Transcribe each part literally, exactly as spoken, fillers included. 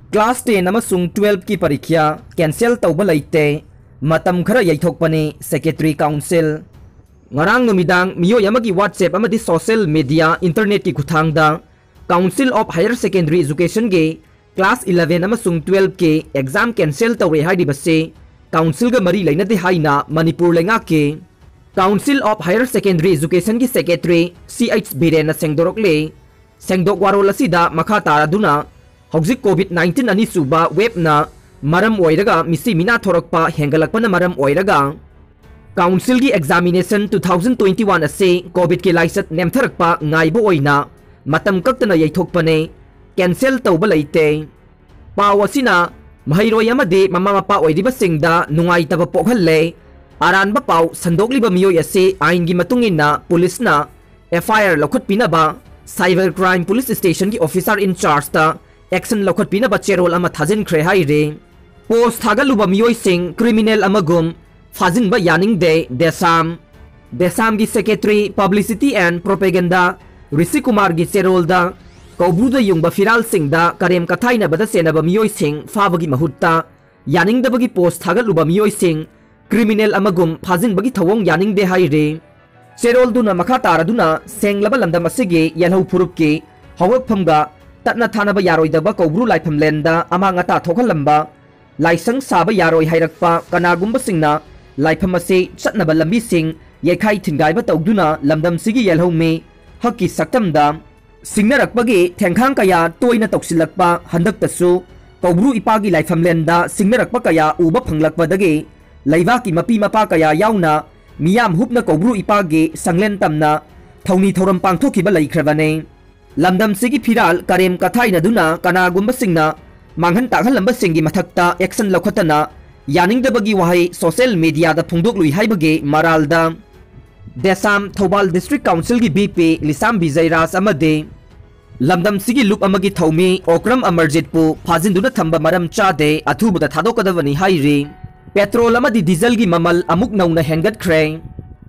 Class ten ꯑꯃꯁꯨꯡ twelve ꯀꯤ ꯄꯔꯤꯈ꯭ꯌꯥ cancel ꯇꯧꯕ ꯂꯩꯇꯦ꯫ ꯃꯇꯝ ꯈꯔ ꯌꯩꯊꯣꯛꯄꯅꯤ, Secretary Council꯫ ꯉꯔꯥꯡ ꯅꯨꯃꯤꯗꯥꯡ ꯃꯤꯑꯣꯏ ꯑꯃꯒꯤ WhatsApp ꯑꯃꯗꯤ social media, internet ꯀꯤ ꯈꯨꯠꯊꯥꯡꯗ Council of Higher Secondary Education ꯒꯤ class eleven ꯑꯃꯁꯨꯡ twelve ꯀꯤ exam cancel ꯇꯧꯔꯦ ꯍꯥꯏꯔꯤꯕꯁꯤ council ꯒ ꯃꯔꯤ ꯂꯩꯅꯗꯦ ꯍꯥꯏꯅ ꯃꯅꯤꯄꯨꯔ ꯂꯩꯉꯥꯛꯀꯤ Council of Higher Secondary Education ꯒꯤ Secretary ꯁꯤ ꯑꯩꯆ ꯕꯤꯔꯦꯟꯅ ꯁꯦꯡꯗꯣꯔꯛꯂꯤ꯫ ꯁꯦꯡꯗꯣꯛ ꯋꯥꯔꯣꯜ ꯑꯁꯤꯗ ꯃꯈꯥ ꯇꯥꯔꯗꯨꯅ, ꯍꯧꯖꯤꯛ COVID nineteen ꯑꯅꯤꯁꯨꯕ wave ꯅ ꯃꯔꯝ ꯑꯣꯏꯔꯒ ꯃꯤꯁꯤ ꯃꯤꯅꯥ ꯊꯣꯔꯛꯄ ꯍꯦꯟꯒꯠꯂꯛꯄꯅ ꯃꯔꯝ ꯑꯣꯏꯔꯒ council ꯒꯤ examination two thousand twenty one ꯑꯁꯤ COVID ꯀꯤ ꯂꯥꯏꯆꯠ ꯅꯦꯝꯊꯔꯛꯄ ꯉꯥꯏꯕ ꯑꯣꯏꯅ ꯃꯇꯝ ꯀꯛꯇꯅ ꯌꯩꯊꯣꯛꯄꯅꯦ, cancel ꯇꯧꯕ ꯂꯩꯇꯦ꯫ ꯄꯥꯎ ꯑꯁꯤꯅ ꯃꯍꯩꯔꯣꯏ ꯑꯃꯗꯤ ꯃꯃꯥ ꯃꯄꯥ ꯑꯣꯏꯔꯤꯕꯁꯤꯡꯗ ꯅꯨꯡꯉꯥꯏꯇꯕ ꯄꯣꯛꯍꯜꯂꯦ꯫ ꯑꯔꯥꯟꯕ ꯄꯥꯎ ꯁꯟꯗꯣꯛꯂꯤꯕ ꯃꯤꯑꯣꯏ ꯑꯁꯤ ꯑꯥꯏꯟꯒꯤ ꯃꯇꯨꯡ ꯏꯟꯅ ꯄꯨꯂꯤꯁꯅ F I R ꯂꯧꯈꯠꯄꯤꯅꯕ Cyber Crime Police Station ꯒꯤ officer in charge ꯇ action ꯂꯧꯈꯠꯄꯤꯅꯕ ꯆꯦꯔꯣꯜ ꯑꯃ ꯊꯥꯖꯤꯟꯈ꯭ꯔꯦ ꯍꯥꯏꯔꯤ꯫ Post ꯊꯥꯒꯠꯂꯨꯕ ꯃꯤꯑꯣꯏꯁꯤꯡ criminal ꯑꯃꯒꯨꯝ ꯐꯥꯖꯤꯟꯕ ꯌꯥꯅꯤꯡꯗꯦ, ꯗꯦꯁꯥꯝ꯫ ꯗꯦꯁꯥꯝꯒꯤ Secretary Publicity and Propaganda ꯔꯤꯁꯤ ꯀꯨꯃꯥꯔꯒꯤ ꯆꯦꯔꯣꯜꯗ ꯀꯧꯕ꯭ꯔꯨꯗ ꯌꯨꯡꯕ ꯐꯤꯔꯥꯜꯁꯤꯡꯗ ꯀꯔꯦꯝ ꯀꯊꯥꯏꯅꯕꯗ ꯆꯦꯟꯅꯕ ꯃꯤꯑꯣꯏꯁꯤꯡ ꯐꯥꯕꯒꯤ ꯃꯍꯨꯠꯇ ꯌꯥꯅꯤꯡꯗꯕꯒꯤ post ꯊꯥꯒꯠꯂꯨꯕ ꯃꯤꯑꯣꯏꯁꯤꯡ criminal ꯑꯃꯒꯨꯝ ꯐꯥꯖꯤꯟꯕꯒꯤ ꯊꯧꯑꯣꯡ ꯌꯥꯅꯤꯡꯗꯦ ꯍꯥꯏꯔꯤ꯫ ꯆꯦꯔꯣꯜꯗꯨꯅ ꯃꯈꯥ ꯇꯥꯔꯗꯨꯅ ꯁꯦꯡꯂꯕ ꯂꯝꯗꯝ ꯑꯁꯤꯒꯤ ꯌꯦꯜꯍꯧ ꯐꯨꯔꯨꯞꯀꯤ ꯍꯧꯔꯛꯐꯝꯒ ꯇꯠꯅ ꯊꯥꯅꯕ ꯌꯥꯔꯣꯏꯗꯕ ꯀꯧꯕ꯭ꯔꯨ ꯂꯥꯏꯐꯝꯂꯦꯟꯗ ꯑꯃꯥꯡ ꯑꯇꯥ ꯊꯣꯛꯍꯜꯂꯝꯕ, ꯂꯥꯏꯁꯪ ꯁꯥꯕ ꯌꯥꯔꯣꯏ ꯍꯥꯏꯔꯛꯄ ꯀꯅꯥꯒꯨꯝꯕꯁꯤꯡꯅ ꯂꯥꯏꯐꯝ ꯑꯁꯤ ꯆꯠꯅꯕ ꯂꯝꯕꯤꯁꯤꯡ ꯌꯩꯈꯥꯏ ꯊꯤꯟꯒꯥꯏꯕ ꯇꯧꯗꯨꯅ ꯂꯝꯗꯝꯁꯤꯒꯤ ꯌꯦꯜꯍꯧꯃꯤ ꯍꯛꯀꯤ ꯁꯛꯇꯝꯗ ꯁꯤꯡꯅꯔꯛꯄꯒꯤ ꯊꯦꯡꯈꯥꯡ ꯀꯌꯥ ꯇꯣꯏꯅ ꯇꯧꯁꯤꯜꯂꯛꯄ, ꯍꯟꯗꯛꯇꯁꯨ ꯀꯧꯕ꯭ꯔꯨ ꯏꯄꯥꯒꯤ ꯂꯥꯏꯐꯝꯂꯦꯟꯗ ꯁꯤꯡꯅꯔꯛꯄ ꯀꯌꯥ ꯎꯕ ꯐꯪꯂꯛꯄꯗꯒꯤ ꯂꯩꯕꯥꯛꯀꯤ ꯃꯄꯤ ꯃꯄꯥ ꯀꯌꯥ ꯌꯥꯎꯅ ꯃꯤꯌꯥꯝ ꯍꯨꯞꯅ ꯀꯧꯕ꯭ꯔꯨ ꯏꯄꯥꯒꯤ ꯁꯪꯂꯦꯟ ꯇꯝꯅ ꯊꯧꯅꯤ ꯊꯧꯔꯝ ꯄꯥꯡꯊꯣꯛꯈꯤꯕ ꯂꯩꯈ꯭ꯔꯕꯅꯤ꯫ ꯂꯝꯗꯝꯁꯤꯒꯤ ꯐꯤꯔꯥꯜ ꯀꯔꯦꯝ ꯀꯊꯥꯏꯅꯗꯨꯅ ꯀꯅꯥꯒꯨꯝꯕꯁꯤꯡꯅ ꯃꯥꯡꯍꯟ ꯇꯥꯛꯍꯜꯂꯝꯕꯁꯤꯡꯒꯤ ꯃꯊꯛꯇ action ꯂꯧꯈꯠꯇꯅ ꯌꯥꯅꯤꯡꯗꯕꯒꯤ ꯋꯥꯍꯩ social media ꯗ ꯐꯣꯡꯗꯣꯛꯂꯨꯏ ꯍꯥꯏꯕꯒꯤ ꯃꯔꯥꯜꯗ ꯗꯦꯁꯥꯝ ꯊꯧꯕꯥꯜ District Council ꯒꯤ ꯚꯤ ꯄꯤ ꯂꯤꯁꯥꯝ ꯕꯤꯖꯩꯔꯥꯖ ꯑꯃꯗꯤ ꯂꯝꯗꯝꯁꯤꯒꯤ ꯂꯨꯞ ꯑꯃꯒꯤ ꯊꯧꯃꯤ ꯑꯣꯀ꯭ꯔꯝ ꯑꯃꯔꯖꯤꯠꯄꯨ ꯐꯥꯖꯤꯟꯗꯨꯅ ꯊꯝꯕ ꯃꯔꯝ ꯆꯥꯗꯦ, ꯑꯊꯨꯕꯗ ꯊꯥꯗꯣꯛꯀꯗꯕꯅꯤ ꯍꯥꯏꯔꯤ꯫ Petrol ꯑꯃꯗꯤ diesel ꯒꯤ ꯃꯃꯜ ꯑꯃꯨꯛ ꯅꯧꯅ ꯍꯦꯟꯒꯠꯈ꯭ꯔꯦ꯫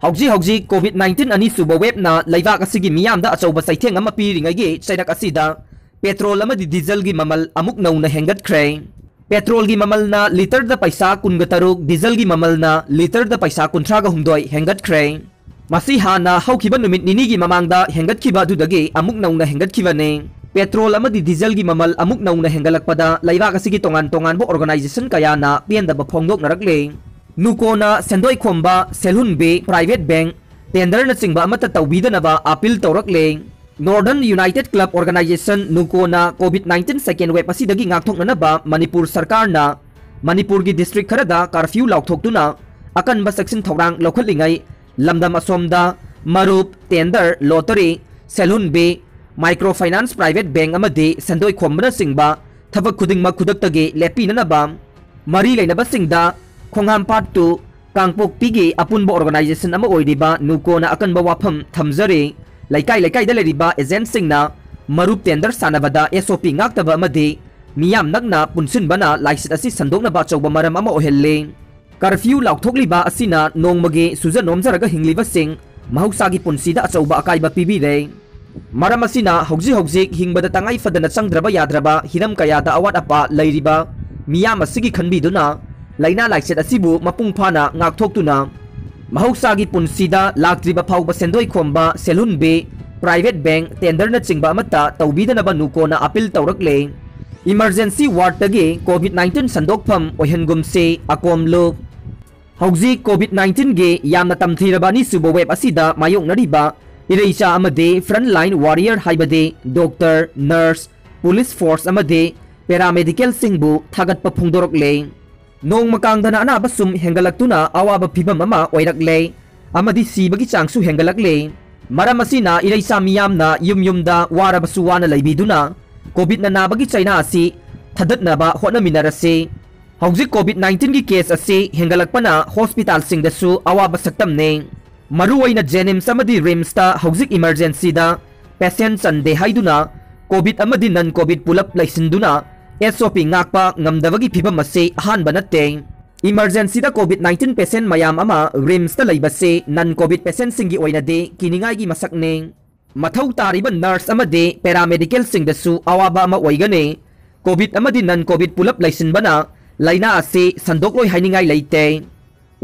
ꯍꯧꯖꯤꯛ ꯍꯧꯖꯤꯛ COVID nineteen ꯑꯅꯤꯁꯨꯕ wave ꯅ ꯂꯩꯕꯥꯛ ꯑꯁꯤꯒꯤ ꯃꯤꯌꯥꯝꯗ ꯑꯆꯧꯕ ꯆꯩꯊꯦꯡ ꯑꯃ ꯄꯤꯔꯤꯉꯩꯒꯤ ꯆꯩꯔꯛ ꯑꯁꯤꯗ ꯄꯦꯇ꯭ꯔꯣꯜ ꯑꯃꯗꯤ ꯗꯤꯖꯜꯒꯤ ꯃꯃꯜ ꯑꯃꯨꯛ ꯅꯧꯅ ꯍꯦꯟꯒꯠꯈ꯭ꯔꯦ꯫ ꯄꯦꯇ꯭ꯔꯣꯜꯒꯤ ꯃꯃꯜꯅ ꯂꯤꯇꯔꯗ ꯄꯩꯁꯥ ꯀꯨꯟꯒ ꯇꯔꯨꯛ, ꯗꯤꯖꯜꯒꯤ ꯃꯃꯜꯅ ꯂꯤꯇꯔꯗ ꯄꯩꯁꯥ ꯀꯨꯟꯊ꯭ꯔꯥꯒ ꯍꯨꯝꯗꯣꯏ ꯍꯦꯟꯒꯠꯈ꯭ꯔꯦ꯫ ꯃꯁꯤ ꯍꯥꯟꯅ ꯍꯧꯈꯤꯕ ꯅꯨꯃꯤꯠ ꯅꯤꯅꯤꯒꯤ ꯃꯃꯥꯡꯗ ꯍꯦꯟꯒꯠꯈꯤꯕ ꯑꯗꯨꯗꯒꯤ ꯑꯃꯨꯛ ꯅꯧꯅ ꯍꯦꯟꯒꯠꯈꯤꯕꯅꯤ꯫ ꯄꯦꯇ꯭ꯔꯣꯜ ꯑꯃꯗꯤ ꯗꯤꯖꯜꯒꯤ ꯃꯃꯜ ꯑꯃꯨꯛ ꯅꯧꯅ ꯍꯦꯟꯒꯠꯂꯛꯄꯗ ꯂꯩꯕꯥꯛ ꯑꯁꯤꯒꯤ ꯇꯣꯉꯥꯟ ꯇꯣꯉꯥꯟꯕ organization ꯀꯌꯥꯅ ꯄꯦꯟꯗꯕ ꯐꯣꯡꯗꯣꯛꯅꯔꯛꯂꯦ꯫ ꯅꯨꯀꯣꯅ ꯁꯦꯟꯗꯣꯏ ꯈꯣꯝꯕ, ꯁꯦꯜꯍꯨꯟꯕꯤ, private bank, tenderꯅꯆꯤꯡꯕ ꯑꯃꯠꯇ ꯇꯧꯕꯤꯗꯅꯕ appeal ꯇꯧꯔꯛꯂꯦ꯫ Northern United Club Organization, ꯅꯨꯀꯣꯅ COVID nineteen second wave ꯑꯁꯤꯗꯒꯤ ꯉꯥꯛꯊꯣꯛꯅꯅꯕ ꯃꯅꯤꯄꯨꯔ ꯁꯔꯀꯥꯔꯅ ꯃꯅꯤꯄꯨꯔꯒꯤ district ꯈꯔꯗ curfew ꯂꯥꯎꯊꯣꯛꯇꯨꯅ ꯑꯀꯟꯕ ꯆꯦꯛꯁꯤꯟ ꯊꯧꯔꯥꯡ ꯂꯧꯈꯠꯂꯤꯉꯩ, ꯂꯝꯗꯝ ꯑꯁꯣꯝꯗ ꯃꯔꯨꯞ, tender, lottery, ꯁꯦꯜꯍꯨꯟꯕꯤ, microfinance, private bank ꯑꯃꯗꯤ ꯁꯦꯟꯗꯣꯏ ꯈꯣꯝꯕꯅꯆꯤꯡꯕ ꯊꯕꯛ ꯈꯨꯗꯤꯡꯃꯛ ꯈꯨꯗꯛꯇꯒꯤ ꯂꯦꯞꯄꯤꯅꯅꯕ ꯃꯔꯤ ꯂꯩꯅꯕꯁꯤꯡꯗ ꯈꯣꯡꯍꯥꯝꯄꯥꯠ two ꯀꯥꯡꯄꯣꯛꯄꯤꯒꯤ ꯑꯄꯨꯟꯕ organization ꯑꯃ ꯑꯣꯏꯔꯤꯕ ꯅꯨꯀꯣꯅ ꯑꯀꯟꯕ ꯋꯥꯐꯝ ꯊꯝꯖꯔꯤ꯫ ꯂꯩꯀꯥꯏ ꯂꯩꯀꯥꯏꯗ ꯂꯩꯔꯤꯕ agentꯁꯤꯡꯅ ꯃꯔꯨꯞ tender ꯁꯥꯟꯅꯕꯗ SOP ꯉꯥꯛꯇꯕ ꯑꯃꯗꯤ ꯃꯤꯌꯥꯝ ꯅꯛꯅ ꯄꯨꯟꯁꯤꯟꯕꯅ ꯂꯥꯏꯆꯠ ꯑꯁꯤ ꯁꯟꯗꯣꯛꯅꯕ ꯑꯆꯧꯕ ꯃꯔꯝ ꯑꯃ ꯑꯣꯏꯍꯜꯂꯤ꯫ Curfew ꯂꯥꯎꯊꯣꯛꯂꯤꯕ ꯑꯁꯤꯅ ꯅꯣꯡꯃꯒꯤ ꯁꯨꯖ ꯅꯣꯝꯖꯔꯒ ꯍꯤꯡꯂꯤꯕꯁꯤꯡ ꯃꯍꯧꯁꯥꯒꯤ ꯄꯨꯟꯁꯤꯗ ꯑꯆꯧꯕ ꯑꯀꯥꯏꯕ ꯄꯤꯕꯤꯔꯦ꯫ ꯃꯔꯝ ꯑꯁꯤꯅ ꯍꯧꯖꯤꯛ ꯍꯧꯖꯤꯛ ꯍꯤꯡꯕꯗ ꯇꯉꯥꯏ ꯐꯗꯅ ꯆꯪꯗ꯭ꯔꯕ ꯌꯥꯗ꯭ꯔꯕ ꯍꯤꯔꯝ ꯀꯌꯥꯗ ꯑꯋꯥꯠ ꯑꯄꯥ ꯂꯩꯔꯤꯕ ꯃꯤꯌꯥꯝ ꯑꯁꯤꯒꯤ ꯈꯟꯕꯤꯗꯨꯅ ꯂꯥꯏꯅꯥ ꯂꯥꯏꯆꯠ ꯑꯁꯤꯕꯨ ꯃꯄꯨꯡ ꯐꯥꯅ ꯉꯥꯛꯊꯣꯛꯇꯨꯅ ꯃꯍꯧꯁꯥꯒꯤ ꯄꯨꯟꯁꯤꯗ ꯂꯥꯛꯇ꯭ꯔꯤꯕ ꯐꯥꯎꯕ ꯁꯦꯟꯗꯣꯏ ꯈꯣꯝꯕ, ꯁꯦꯜꯍꯨꯟꯕꯤ, private bank, tenderꯅꯆꯤꯡꯕ ꯑꯃꯠꯇ ꯇꯧꯕꯤꯗꯅꯕ ꯅꯨꯀꯣꯅ appeal ꯇꯧꯔꯛꯂꯦ꯫ Emergency wardꯇꯒꯤ COVID nineteen ꯁꯟꯗꯣꯛꯐꯝ ꯑꯣꯏꯍꯟꯒꯨꯝꯁꯤ, ꯑꯀꯣꯝꯂꯨ꯫ ꯍꯧꯖꯤꯛ COVID nineteenꯒꯤ ꯌꯥꯝꯅ ꯇꯝꯊꯤꯔꯕ ꯑꯅꯤꯁꯨꯕ wave ꯑꯁꯤꯗ ꯃꯥꯌꯣꯛꯅꯔꯤꯕ ꯏꯔꯩꯆꯥ ꯑꯃꯗꯤ frontline warrior ꯍꯥꯏꯕꯗꯤ doctor, nurse, police force ꯑꯃꯗꯤ paramedicalꯁꯤꯡꯕꯨ ꯊꯥꯒꯠꯄ ꯐꯣꯡꯗꯣꯔꯛꯂꯦ꯫ ꯅꯣꯡꯃ ꯀꯥꯡꯗꯅ ꯑꯅꯥꯕ ꯁꯨꯝ ꯍꯦꯟꯒꯠꯂꯛꯇꯨꯅ ꯑꯋꯥꯕ ꯐꯤꯚꯝ ꯑꯃ ꯑꯣꯏꯔꯛꯂꯦ ꯑꯃꯗꯤ ꯁꯤꯕꯒꯤ ꯆꯥꯡꯁꯨ ꯍꯦꯟꯒꯠꯂꯛꯂꯦ꯫ ꯃꯔꯝ ꯑꯁꯤꯅ ꯏꯔꯩꯆꯥ ꯃꯤꯌꯥꯝꯅ ꯌꯨꯝ ꯌꯨꯝꯗ ꯋꯥꯔꯕꯁꯨ ꯋꯥꯅ ꯂꯩꯕꯤꯗꯨꯅ COVID ꯅꯥꯕꯒꯤ ꯆꯩꯅꯥ ꯑꯁꯤ ꯊꯗꯠꯅꯕ ꯍꯣꯠꯅꯃꯤꯟꯅꯔꯁꯤ꯫ ꯍꯧꯖꯤꯛ COVID nineteenꯒꯤ case ꯑꯁꯤ ꯍꯦꯟꯒꯠꯂꯛꯄꯅ hospitalꯁꯤꯡꯗꯁꯨ ꯑꯋꯥꯕ ꯁꯛꯇꯝꯅꯦ꯫ ꯃꯔꯨꯑꯣꯏꯅ JNIMS ꯑꯃꯗꯤ RIMSꯇ ꯍꯧꯖꯤꯛ emergencyꯗ patient ꯆꯟꯗꯦ ꯍꯥꯏꯗꯨꯅ COVID ꯑꯃꯗꯤ non COVID ꯄꯨꯂꯞ ꯂꯩꯁꯤꯟꯗꯨꯅ SOP ꯉꯥꯛꯄ ꯉꯝꯗꯕꯒꯤ ꯐꯤꯚꯝ ꯑꯁꯤ ꯑꯍꯥꯟꯕ ꯅꯠꯇꯦ꯫ Emergencyꯗ COVID nineteen patient ꯃꯌꯥꯝ ꯑꯃ RIMSꯇ ꯂꯩꯕꯁꯤ non COVID patientꯁꯤꯡꯒꯤ ꯑꯣꯏꯅꯗꯤ ꯀꯤꯅꯤꯡꯉꯥꯏꯒꯤ ꯃꯁꯛꯅꯤ꯫ ꯃꯊꯧ ꯇꯥꯔꯤꯕ ꯅꯔꯁ ꯑꯃꯗꯤ ꯄꯦꯔꯥꯃꯦꯗꯤꯀꯦꯜꯁꯤꯡꯗꯁꯨ ꯑꯋꯥꯕ ꯑꯃ ꯑꯣꯏꯒꯅꯤ꯫ ꯀꯣꯚꯤꯗ ꯑꯃꯗꯤ ꯅꯟ ꯀꯣꯚꯤꯗ ꯄꯨꯂꯞ ꯂꯩꯁꯤꯟꯕꯅ ꯂꯥꯏꯅꯥ ꯑꯁꯤ ꯁꯟꯗꯣꯛꯂꯣꯏ ꯍꯥꯏꯅꯤꯡꯉꯥꯏ ꯂꯩꯇꯦ꯫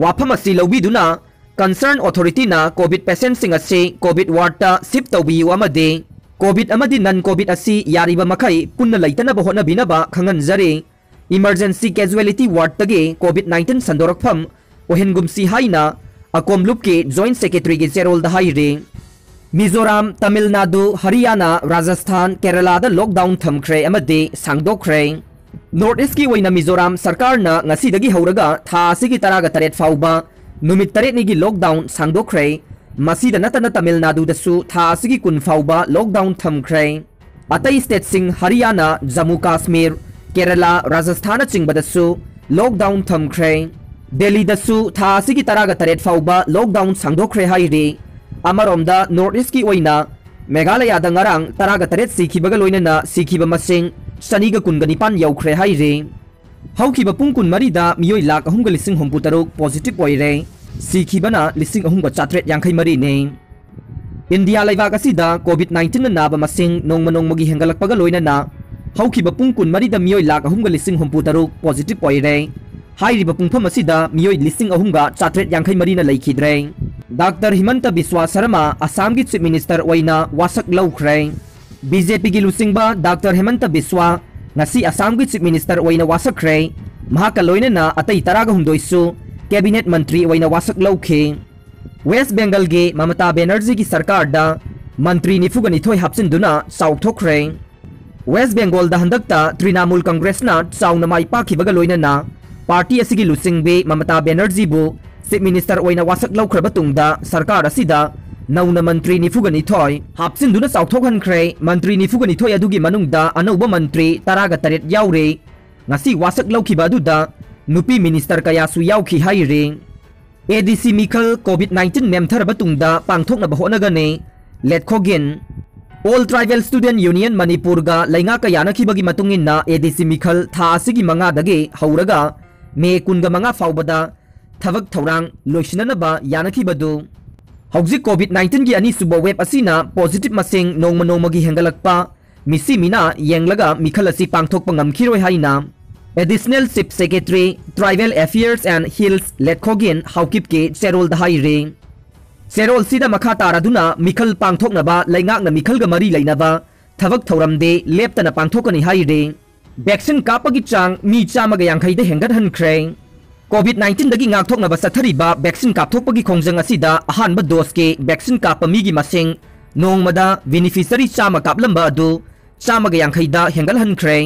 ꯋꯥꯐꯝ ꯑꯁꯤ ꯂꯧꯕꯤꯗꯨꯅ ꯀꯟꯁꯔꯟ ꯑꯣꯊꯣꯔꯤꯇꯤꯅ ꯀꯣꯚꯤꯗ ꯄꯦꯁꯦꯟꯠꯁꯤꯡ ꯑꯁꯤ ꯀꯣꯚꯤꯗ ꯋꯥꯔꯗꯇ ꯁꯤꯐ ꯇꯧꯕꯤꯌꯨ ꯑꯃꯗꯤ ꯀꯣꯚꯤꯗ ꯑꯃꯗꯤ ꯅꯟ ꯀꯣꯚꯤꯗ ꯑꯁꯤ ꯌꯥꯔꯤꯕ ꯃꯈꯩ ꯄꯨꯟꯅ ꯂꯩꯇꯅꯕ ꯍꯣꯠꯅꯕꯤꯅꯕ ꯈꯪꯍꯟꯖꯔꯤ꯫ ꯏꯃꯔꯖꯦꯟꯁꯤ ꯀꯦꯖꯨꯋꯦꯂꯤꯇꯤ ꯋꯥꯔꯗꯇꯒꯤ ꯀꯣꯚꯤꯗ ꯅꯥꯏꯟꯇꯤꯟ ꯁꯟꯗꯣꯔꯛꯐꯝ ꯑꯣꯏꯍꯟꯒꯨꯝꯁꯤ ꯍꯥꯏꯅ ꯑꯀꯣꯝ ꯂꯨꯞꯀꯤ ꯖꯣꯏꯟꯠ ꯁꯦꯀ꯭ꯔꯦꯇꯔꯤꯒꯤ ꯆꯦꯔꯣꯜꯗ ꯍꯥꯏꯔꯤ꯫ ꯃꯤꯖꯣꯔꯥꯝ, ꯇꯥꯃꯤꯜ ꯅꯥꯗꯨ, ꯍꯔꯤꯌꯥꯅꯥ, ꯔꯥꯖꯁꯊꯥꯟ, ꯀꯦꯔꯂꯥꯗ ꯂꯣꯛꯗꯥꯎꯟ ꯊꯝꯈ꯭ꯔꯦ ꯑꯃꯗꯤ ꯁꯥꯡꯗꯣꯛꯈ꯭ꯔꯦ꯫ ꯅꯣꯔꯠ ꯏꯁ꯭ꯠꯀꯤ ꯑꯣꯏꯅ ꯃꯤꯖꯣꯔꯥꯝ ꯁꯔꯀꯥꯔꯅ ꯉꯁꯤꯗꯒꯤ ꯍꯧꯔꯒ ꯊꯥ ꯑꯁꯤꯒꯤ ꯇꯔꯥꯒ ꯇꯔꯦꯠ ꯐꯥꯎꯕ ꯅꯨꯃꯤꯠ ꯇꯔꯦꯠꯅꯤꯒꯤ ꯂꯣꯛꯗꯥꯎꯟ ꯁꯥꯡꯗꯣꯛꯈ꯭ꯔꯦ꯫ ꯃꯁꯤꯗ ꯅꯠꯇꯅ ꯇꯥꯃꯤꯜ ꯅꯥꯗꯨꯗꯁꯨ ꯊꯥ ꯑꯁꯤꯒꯤ ꯀꯨꯟ ꯐꯥꯎꯕ ꯂꯣꯛꯗꯥꯎꯟ ꯊꯝꯈ꯭ꯔꯦ꯫ ꯑꯇꯩ ꯁ꯭ꯇꯦꯠꯁꯤꯡ ꯍꯔꯤꯌꯥꯅꯥ, ꯖꯝꯃꯨ ꯀꯥꯁꯃꯤꯔ, ꯀꯦꯔꯂꯥ, ꯔꯥꯖꯁꯊꯥꯟꯅꯆꯤꯡꯕꯗꯁꯨ ꯂꯣꯛꯗꯥꯎꯟ ꯊꯝꯈ꯭ꯔꯦ꯫ ꯗꯦꯜꯂꯤꯗꯁꯨ ꯊꯥ ꯑꯁꯤꯒꯤ ꯇꯔꯥꯒ ꯇꯔꯦꯠ ꯐꯥꯎꯕ ꯂꯣꯛꯗꯥꯎꯟ ꯁꯥꯡꯗꯣꯛꯈ꯭ꯔꯦ ꯍꯥꯏꯔꯤ꯫ ꯑꯃꯔꯣꯝꯗ ꯅꯣꯔꯠ ꯏꯁ꯭ꯠꯀꯤ ꯑꯣꯏꯅ ꯃꯦꯘꯥꯂꯌꯥꯗ ꯉꯔꯥꯡ ꯇꯔꯥꯒ ꯇꯔꯦꯠ ꯁꯤꯈꯤꯕꯒ ꯂꯣꯏꯅꯅ ꯁꯤꯈꯤꯕ ꯃꯁꯤꯡ ꯆꯅꯤꯒ ꯀꯨꯟꯒ ꯅꯤꯄꯥꯟ ꯌꯧꯈ꯭ꯔꯦ ꯍꯥꯏꯔꯤ꯫ ꯍꯧꯈꯤꯕ ꯄꯨꯡ ꯀꯨꯟꯃꯔꯤꯗ ꯃꯤꯑꯣꯏ ꯂꯥꯈ ꯑꯍꯨꯝꯒ ꯂꯤꯁꯤꯡ ꯍꯨꯝꯐꯨ ꯇꯔꯨꯛ ꯄꯣꯖꯤꯇꯤꯚ ꯑꯣꯏꯔꯦ꯫ ꯁꯤꯈꯤꯕꯅ ꯂꯤꯁꯤꯡ ꯑꯍꯨꯝꯒ ꯆꯥꯇ꯭ꯔꯦꯠ ꯌꯥꯡꯈꯩ ꯃꯔꯤꯅꯤ꯫ ꯏꯟꯗꯤꯌꯥ ꯂꯩꯕꯥꯛ ꯑꯁꯤꯗ ꯀꯣꯚꯤꯗ ꯅꯥꯏꯟꯇꯤꯟꯅ ꯅꯥꯕ ꯃꯁꯤꯡ ꯅꯣꯡꯃ ꯅꯣꯡꯃꯒꯤ ꯍꯦꯟꯒꯠꯂꯛꯄꯒ ꯂꯣꯏꯅꯅ ꯍꯧꯈꯤꯕ ꯄꯨꯡ ꯀꯨꯟꯃꯔꯤꯗ ꯃꯤꯑꯣꯏ ꯂꯥꯈ ꯑꯍꯨꯝꯒ ꯂꯤꯁꯤꯡ ꯍꯨꯝꯐꯨ ꯇꯔꯨꯛ ꯄꯣꯖꯤꯇꯤꯚ ꯑꯣꯏꯔꯦ꯫ ꯍꯥꯏꯔꯤꯕ ꯄꯨꯡꯐꯝ ꯑꯁꯤꯗ ꯃꯤꯑꯣꯏ ꯂꯤꯁꯤꯡ ꯑꯍꯨꯝꯒ ꯆꯥꯇ꯭ꯔꯦꯠ ꯌꯥꯡꯈꯩ ꯃꯔꯤꯅ ꯂꯩꯈꯤꯗ꯭ꯔꯦ꯫ ꯗꯥꯛꯇꯔ ꯍꯤꯃꯟꯇ ꯕꯤꯁ꯭ꯋꯥ ꯁꯔꯃ ꯑꯁꯥꯝꯒꯤ ꯆꯤꯐ ꯃꯤꯅꯤꯁꯇꯔ ꯑꯣꯏꯅ ꯋꯥꯁꯛ ꯂꯧꯈ꯭ꯔꯦ꯫ ꯕꯤ ꯖꯦ ꯄꯤꯒꯤ ꯂꯨꯆꯤꯡꯕ ꯗꯥꯛꯇꯔ ꯍꯦꯃꯟꯇ ꯕꯤꯁ꯭ꯋꯥ ꯉꯁꯤ ꯑꯁꯥꯝꯒꯤ ꯆꯤꯐ ꯃꯤꯅꯤꯁꯇꯔ ꯑꯣꯏꯅ ꯋꯥꯁꯛꯈ꯭ꯔꯦ꯫ ꯃꯍꯥꯛꯀ ꯂꯣꯏꯅꯅ ꯑꯇꯩ ꯇꯔꯥꯒ ꯍꯨꯝꯗꯣꯏꯁꯨ ꯀꯦꯕꯤꯅꯦꯠ ꯃꯟꯇ꯭ꯔꯤ ꯑꯣꯏꯅ ꯋꯥꯁꯛ ꯂꯧꯈꯤ꯫ ꯋꯦꯁ꯭ꯠ ꯕꯦꯡꯒꯜꯒꯤ ꯃꯃꯇꯥ ꯕꯦꯅꯔꯖꯤꯒꯤ ꯁꯔꯀꯥꯔꯗ ꯃꯟꯇ꯭ꯔꯤ ꯅꯤꯐꯨꯒ ꯅꯤꯊꯣꯏ ꯍꯥꯞꯆꯤꯟꯗꯨꯅ ꯆꯥꯎꯊꯣꯛꯈ꯭ꯔꯦ꯫ ꯋꯦꯁ꯭ꯠ ꯕꯦꯡꯒꯣꯜꯗ ꯍꯟꯗꯛꯇ ꯇ꯭ꯔꯤꯅꯥꯃꯨꯜ ꯀꯪꯒ꯭ꯔꯦꯁꯅ ꯆꯥꯎꯅ ꯃꯥꯏ ꯄꯥꯛꯈꯤꯕꯒ ꯂꯣꯏꯅꯅ ꯄꯥꯔꯇꯤ ꯑꯁꯤꯒꯤ ꯂꯨꯆꯤꯡꯕꯤ ꯃꯃꯇꯥ ꯕꯦꯅꯔꯖꯤꯕꯨ ꯆꯤꯐ ꯃꯤꯅꯤꯁꯇꯔ ꯑꯣꯏꯅ ꯋꯥꯁꯛ ꯂꯧꯈ꯭ꯔꯕ ꯇꯨꯡꯗ ꯁꯔꯀꯥꯔ ꯑꯁꯤꯗ ꯅꯧꯅ ꯃꯟꯇ꯭ꯔꯤ ꯅꯤꯐꯨꯒ ꯅꯤꯊꯣꯏ ꯍꯥꯞꯆꯤꯟꯗꯨꯅ ꯆꯥꯎꯊꯣꯛꯍꯟꯈ꯭ꯔꯦ꯫ ꯃꯟꯇ꯭ꯔꯤ ꯅꯤꯐꯨꯒ ꯅꯤꯊꯣꯏ ꯑꯗꯨꯒꯤ ꯃꯅꯨꯡꯗ ꯑꯅꯧꯕ ꯃꯟꯇ꯭ꯔꯤ ꯇꯔꯥꯒ ꯇꯔꯦꯠ ꯌꯥꯎꯔꯤ꯫ ꯉꯁꯤ ꯋꯥꯁꯛ ꯂꯧꯈꯤꯕ ꯑꯗꯨꯗ ꯅꯨꯄꯤ ꯃꯤꯅꯤꯁꯇꯔ ꯀꯌꯥꯁꯨ ꯌꯥꯎꯈꯤ ꯍꯥꯏꯔꯤ꯫ ꯑꯦ ꯗꯤ ꯁꯤ ꯃꯤꯈꯜ ꯀꯣꯚꯤꯗ ꯅꯥꯏꯟꯇꯤꯟ ꯅꯦꯝꯊꯔꯕ ꯇꯨꯡꯗ ꯄꯥꯡꯊꯣꯛꯅꯕ ꯍꯣꯠꯅꯒꯅꯤ꯫ ꯂꯦꯠꯈꯣꯒꯤꯟ꯫ ꯑꯣꯜ ꯇ꯭ꯔꯥꯏꯕꯦꯜ ꯁ꯭ꯇꯨꯗꯦꯟꯠ ꯌꯨꯅꯤꯌꯟ ꯃꯅꯤꯄꯨꯔꯒ ꯂꯩꯉꯥꯛꯀ ꯌꯥꯅꯈꯤꯕꯒꯤ ꯃꯇꯨꯡ ꯏꯟꯅ ꯑꯦ ꯗꯤ ꯁꯤ ꯃꯤꯈꯜ ꯊꯥ ꯑꯁꯤꯒꯤ ꯃꯉꯥꯗꯒꯤ ꯍꯧꯔꯒ ꯃꯦ ꯀꯨꯟꯒ ꯃꯉꯥ ꯐꯥꯎꯕꯗ ꯊꯕꯛ ꯊꯧꯔꯥꯡ ꯂꯣꯏꯁꯤꯟꯅꯅꯕ ꯌꯥꯅꯈꯤꯕꯗꯨ꯫ ꯍꯧꯖꯤꯛ COVID nineteen ꯒꯤ ꯑꯅꯤꯁꯨꯕ wave ꯑꯁꯤꯅ positive ꯃꯁꯤꯡ ꯅꯣꯡꯃ ꯅꯣꯡꯃꯒꯤ ꯍꯦꯟꯒꯠꯂꯛꯄ ꯃꯤꯁꯤ ꯃꯤꯅ ꯌꯦꯡꯂꯒ ꯃꯤꯈꯜ ꯑꯁꯤ ꯄꯥꯡꯊꯣꯛꯄ ꯉꯝꯈꯤꯔꯣꯏ ꯍꯥꯏꯅ Additional Chief Secretary Tribal Affairs and Hills Letkhogin Haokipke ꯆꯦꯔꯣꯜꯗ ꯍꯥꯏꯔꯤ꯫ ꯆꯦꯔꯣꯜꯁꯤꯗ ꯃꯈꯥ ꯇꯥꯔꯗꯨꯅ ꯃꯤꯈꯜ ꯄꯥꯡꯊꯣꯛꯅꯕ ꯂꯩꯉꯥꯛꯅ ꯃꯤꯈꯜꯒ ꯃꯔꯤ ꯂꯩꯅꯕ ꯊꯕꯛ ꯊꯧꯔꯝꯗꯤ ꯂꯦꯞꯇꯅ ꯄꯥꯡꯊꯣꯛꯀꯅꯤ ꯍꯥꯏꯔꯤ꯫ Vaccine ꯀꯥꯞꯄꯒꯤ ꯆꯥꯡ ꯃꯤ ꯆꯥꯝꯃꯒ ꯌꯥꯡꯈꯩꯗ ꯍꯦꯟꯒꯠꯍꯟꯈ꯭ꯔꯦ꯫ COVID nineteen ꯗꯒꯤ ꯉꯥꯛꯊꯣꯛꯅꯕ ꯆꯠꯊꯔꯤꯕ vaccine ꯀꯥꯞꯊꯣꯛꯄꯒꯤ ꯈꯣꯡꯖꯪ ꯑꯁꯤꯗ ꯑꯍꯥꯟꯕ dose ꯀꯤ vaccine ꯀꯥꯞꯄ ꯃꯤꯒꯤ ꯃꯁꯤꯡ ꯅꯣꯡꯃꯗ beneficiary ꯆꯥꯝꯃ ꯀꯥꯞꯂꯝꯕ ꯑꯗꯨ ꯆꯥꯝꯃꯒ ꯌꯥꯡꯈꯩꯗ ꯍꯦꯟꯒꯠꯍꯟꯈ꯭ꯔꯦ꯫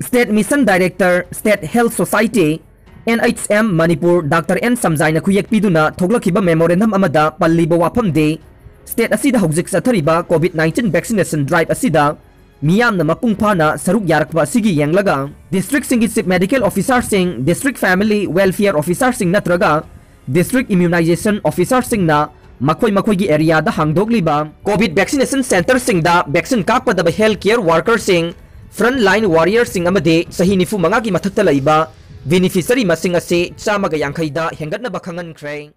State Mission Director, State Health Society, N H M Manipur, Doctor N ꯁꯝꯖꯥꯏꯅ ꯈꯨꯌꯦꯛ ꯄꯤꯗꯨꯅ ꯊꯣꯛꯂꯛꯈꯤꯕ memorandum ꯑꯃꯗ ꯄꯜꯂꯤꯕ ꯋꯥꯐꯝꯗꯤ, state ꯑꯁꯤꯗ ꯍꯧꯖꯤꯛ ꯆꯠꯊꯔꯤꯕ COVID nineteen vaccination drive ꯑꯁꯤꯗ ꯃꯤꯌꯥꯝꯅ ꯃꯄꯨꯡ ꯐꯥꯅ ꯁꯔꯨꯛ ꯌꯥꯔꯛꯄ ꯑꯁꯤꯒꯤ ꯌꯦꯡꯂꯒ, district ꯁꯤꯡꯒꯤ Chief Medical Officer ꯁꯤꯡ, District Family Welfare Officer ꯁꯤꯡ ꯅꯠꯇ꯭ꯔꯒ District Immunization Officer ꯁꯤꯡꯅ ꯃꯈꯣꯏ ꯃꯈꯣꯏꯒꯤ area ꯗ ꯍꯥꯡꯗꯣꯛꯂꯤꯕ COVID vaccination center ꯁꯤꯡꯗ vaccine ꯀꯥꯞꯀꯗꯕ health care worker ꯁꯤꯡ, front line warrior ꯁꯤꯡ ꯑꯃꯗꯤ ꯆꯍꯤ ꯅꯤꯐꯨ ꯃꯉꯥꯒꯤ ꯃꯊꯛꯇ ꯂꯩꯕ beneficiary ꯃꯁꯤꯡ ꯑꯁꯤ ꯆꯥꯝꯃꯒ ꯌꯥꯡꯈꯩꯗ ꯍꯦꯟꯒꯠꯅꯕ ꯈꯪꯍꯟꯈ꯭ꯔꯦ꯫